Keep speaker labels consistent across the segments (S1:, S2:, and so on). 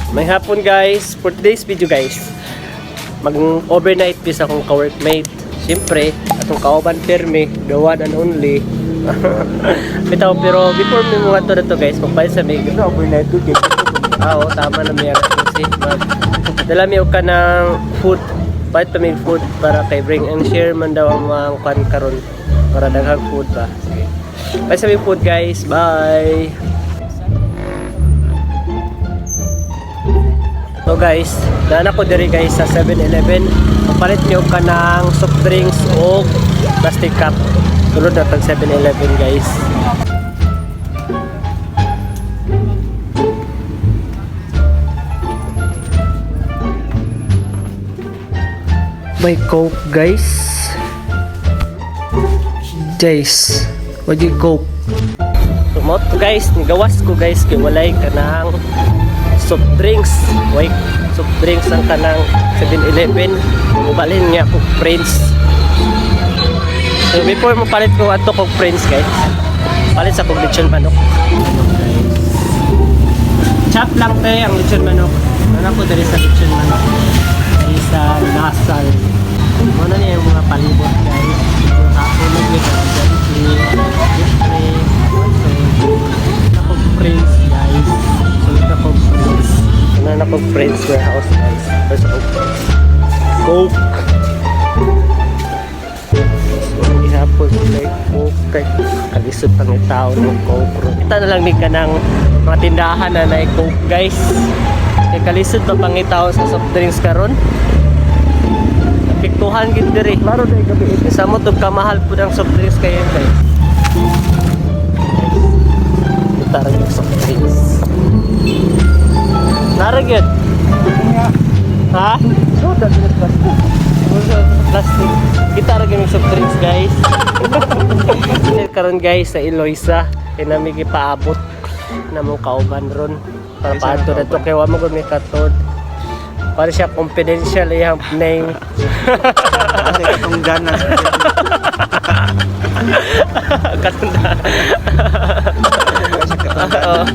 S1: May hapon, guys, for today's video, guys, mag-overnight bis akong ka-workmate. Siyempre, atong kauban pirmi, the one and only. Bitaw, pero before mi mga to na to, guys, magpalit sa mig.
S2: Overnight ko kay
S1: Ah, oo, tama na may kasi mag dala mi og kanang food, palit pa mig food para kay bring and share man daw ang mga kwan karon para daghang food ba. Sige. Bye sa mig food, guys. Bye. So guys, nana ko diri, guys, sa 7-Eleven. Papalit niyo ka ng soft drinks o plastic cup. Sulod na tag 7-Eleven, guys. May Coke, guys. Guys, what you Coke? So, mo to, guys, nigawas ko, guys, kay walay kanang soft drinks. Way soft drinks ang kanang 7-Eleven. Mubalhin nga ko Prince. So before mo palit ko ato kog Prince, guys. Palit sa kog lechon manok. Chop lang te ang lechon manok. Ano ko diri sa lechon manok? Diri sa Nasal. Muna niya yung mga palibot, guys. Yung hapon nag Siyempre, so, ako Prince, guys. So, ako Prince. Ano na ko Prince warehouse, guys. First ako Prince. Coke. So, ihapon sila yung Coke. Kay kalisod pang tao ng Coke ron. Kita na lang ni ka ng mga tindahan na na Coke, guys. Kay kalisod pa pangitao sa soft drinks karon. Apektuhan gid diri.
S2: Klaro na gabi.
S1: Sa mo tug kamahal po ng soft drinks kayo, guys. Kita ra yung soft drinks. Nara gyud. Ha?
S2: So that is plastic.
S1: Plastic. Kita ra gyud yung soft drinks, guys. Karon, guys, sa Eloisa kay nami gipaabot na mong kauban ron para
S2: Ay, sa
S1: paadto na to
S2: kauban.
S1: Kay wa mo gud may katod. Para siya confidential iyang name.
S2: Kasi katong ganas.
S1: Katunda.
S2: Kasi katong ganas.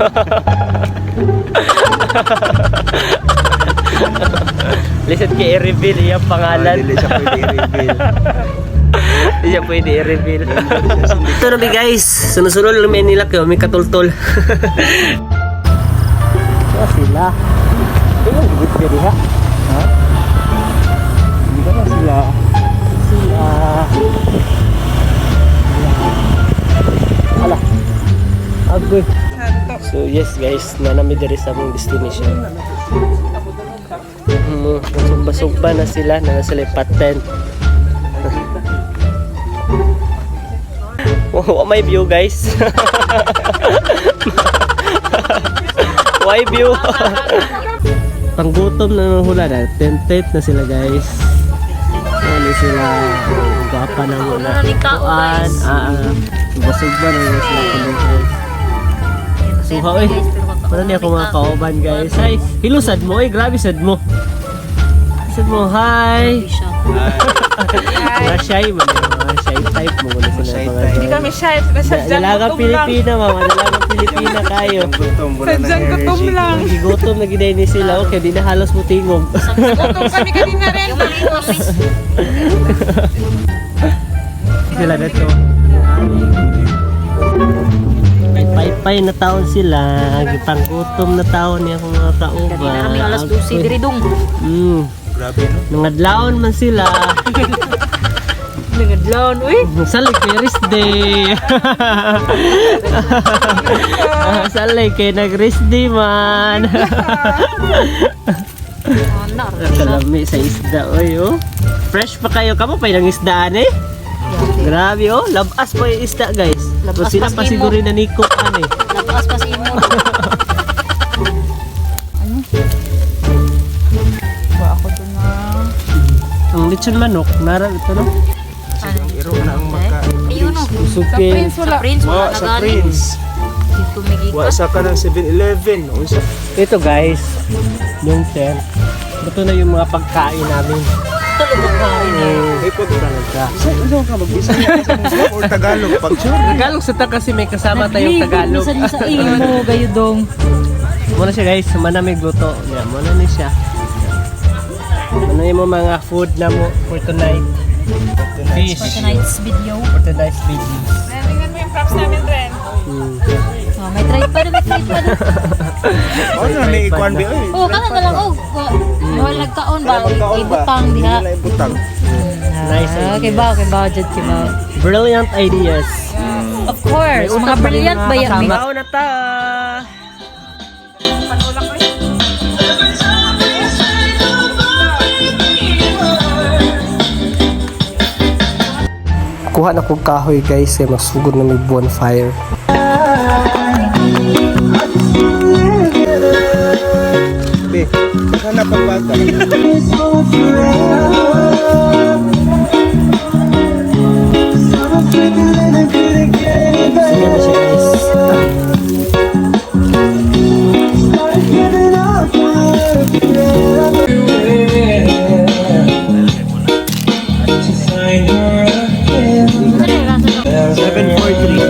S1: Lisod kay i-reveal iyang pangalan.
S2: Oh, dili siya pwede i-reveal.
S1: Hindi siya pwede i-reveal. Ito na guys. Sunod-sunod lang may nila kayo. May katultol. Kaya sila. Tingnan, gigit ka diha.
S2: Ha? Hindi ka na sila.
S1: Sila. Ala. Agoy. So yes, guys, nanami diri sa among destination. Sugba-sugba na sila, na sila patent. Wa may view, guys. Why view? Panggutom na ng hula na. Tent na sila, guys. Ano sila? Gwapa na muna.
S3: Ano ni tao,
S1: Kuan,
S3: guys?
S1: ah, ah. Busog ba na sila kuno? Suha eh. Wala niya ako mga kauban, guys. Ay, hello sad mo eh. Grabe sad mo. Sad mo, hi. Mga shy man. Eh, mga shy type mo. Wala sila
S2: Shy
S1: mga
S2: type.
S4: Hindi kami shy. Sadyang
S1: Dalaga
S4: gutom lang.
S1: Pilipina, mama. Dalaga Pilipina kayo.
S2: Gutom, wala ng
S4: Sadyang gutom
S2: energy.
S4: lang.
S1: Gigutom na giday ni sila. Okay, di na halos mo tingog.
S4: Gutom kami kanina rin.
S1: Sila dito. May paypay na taon sila. Gipanggutom na taon niya akong mga kauban.
S3: Kanina kami alas 12 diri dong.
S2: Grabe no.
S1: Nangadlaon man sila.
S3: Nangadlaon uy.
S1: Salig kay rest day. Salig kay nag-rest day man.
S3: Ana ra siya.
S1: Kalami sa isda oy oh. Fresh pa kayo kamo pa ilang isdaan eh. Grabe oh, labas pa yung isda, guys.
S3: Labas
S1: Labas sila
S3: pa
S1: pa
S3: sa imo.
S1: siguro na niko ano eh.
S3: Lapas pa sa imo.
S4: Ba ako dun na.
S1: Ang lechon manok, nara ito no.
S3: Ano?
S2: Iro na ang maka.
S3: Ayun no.
S4: Sa
S1: Usupin.
S4: Prince
S3: Sa
S4: wala.
S3: Prince
S2: Wa
S3: wala na
S2: sa
S3: gani.
S2: Prince.
S3: Dito migikan.
S2: Wa sa kanang 7-Eleven. Unsa
S1: Ito, guys, yung tent. Ito na yung mga pagkain namin.
S3: Tulog ang gari na.
S1: Talaga.
S2: Isa ka magbisaya or Tagalog pag sure.
S1: Tagalog sa ta kasi may kasama tayong Tagalog.
S3: Bisan sa imo, gayudong.
S1: Muna siya, guys, manamig luto. Yeah, muna ni siya. Ano yung mga food na mo for tonight? Fish.
S3: For tonight's video.
S1: For tonight's video.
S4: Ayan, tingnan mo yung props namin, Ren.
S3: Oh, may tripod, may tripod.
S2: Oh, na may ikuan bi oy.
S3: Oh, kana na lang oh. Wala nagkaon ba? Ibutang diha.
S2: Wala ibutang.
S1: Nice
S3: Ah,
S1: ideas.
S3: okay ba, jud kay ba.
S1: Brilliant ideas.
S3: Of course, mga brilliant ba yan?
S1: Mao na ta.
S4: Panulak ko yun.
S1: Kuha na kog kahoy, guys, kay magsugod na may bonfire.
S2: Be, kana pagbata.
S1: Sige na siya, guys.
S2: Seven four three.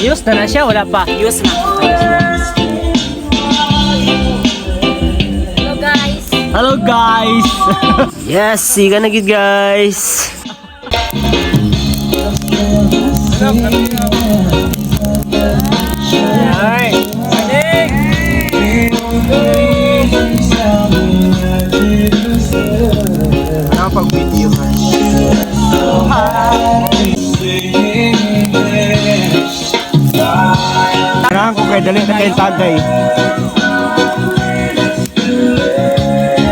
S1: Use na na siya, wala pa.
S3: Use na. Hello, guys.
S1: Hello, guys. Yes, siga na gid, guys. Ay.
S2: Nakapag-video ka. Kailangan ko kay dali na kay tagay.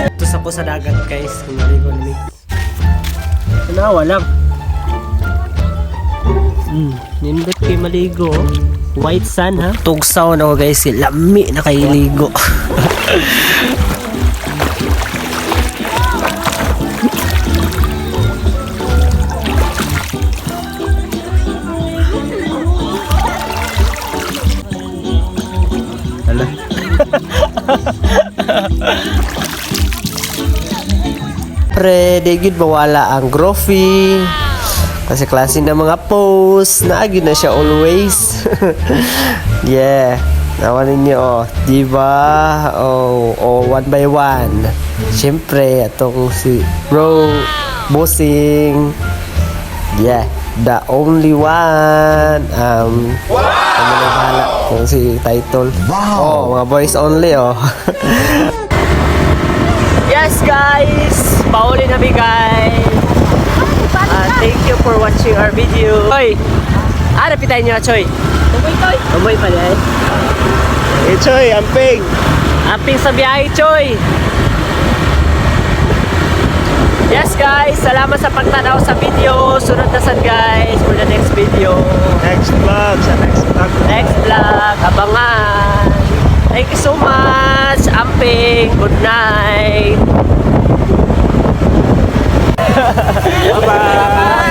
S1: Ito sa ko sa dagat, guys, kung naligo na mi. Tanawa lang. Nindot kay maligo, oh. White sand ha. Tugsaw na ko, guys, lami na kay ligo.
S2: Hala.
S1: Pre, di gyud mawala ang grofi. Kasi klase ng mga post, naagi na siya always. Yeah. Nawa ninyo, oh. Di ba? Oh, one by one. Siyempre, atong si Bro Bossing. Yeah, the only one. Wow! Ano na bahala kung si title. Wow! Oh, mga boys only, oh. Yes, guys! Pauli na mi, guys! Thank you for watching our video. Hoy! Ah, napitan niyo, Choy. Tumoy, Choy! Tumoy pala eh.
S2: Eh, Choy, amping.
S1: Amping sa biyahe, Choy! Yes, guys! Salamat sa pagtanaw sa video. Sunod na sad, guys, for the next video.
S2: Next vlog, sa next vlog.
S1: Next vlog, abangan! Thank you so much! Amping! Good night!
S2: Bye-bye.